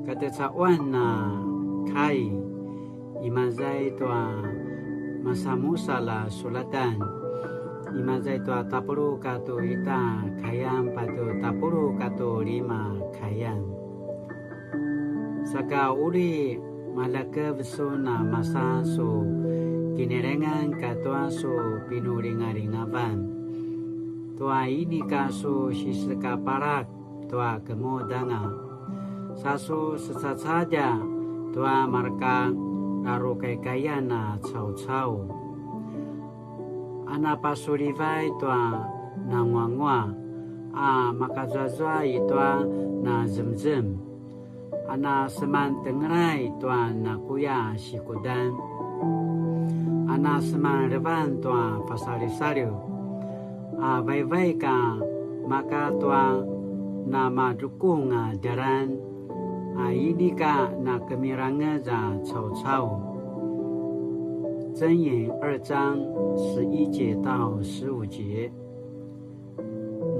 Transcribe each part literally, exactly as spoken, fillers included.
Katecawan a kai, imaza i tua masanmusalj a sulatan, imaza i tua tapuluq katua ita kaian patje tapuluq katua lima kaian. Saka uri maljakev sun a masa su kinilengan katua su pinulingalingavan, tua inika su sisekapalak tua kemudanga. Sa su secacadja tua mareka larukaikaian a caucau. A napasulivai tua nanguangua, a makazazua i tua nazemzem, a nasemantengelay tua nakuya sikudan, a nasemanlevan tua pasalisaliw, a vaivaik a maka tua namadrukung a djalan, a inika nakemirangez a caucau. 箴言二章十一节到十五节。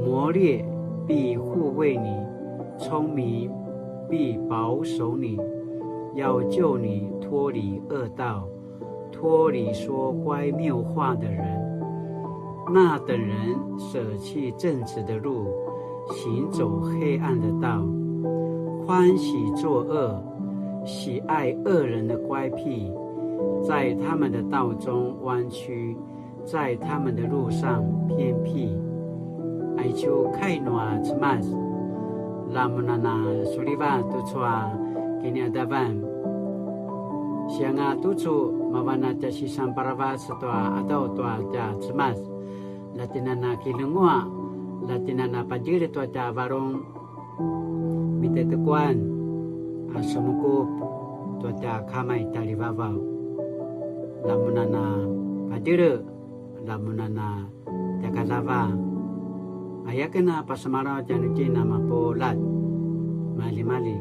谋略必护卫你，聪明必保守你，要救你脱离恶道，脱离说乖謬话的人。那等人舍弃正直的路，行走黑暗的道，欢喜作恶，喜爱恶人的乖僻，在他们的道中弯曲，在他们的路上偏僻。Aicu kai nua Cemas, lamunana suliva tucu a kiniadavan. Sianga tucu mavana tja sisanparavac tua adaw tua tja Cemas. Latinana kilengua, latinana padjil tua tja varung. Mitetekuan a semukup tua tja kamay talivavaw. Lamunana padjil, lamunana tjakadava. Ayaken a pasemalaw tjanuitjen a mapuljat. Malimali.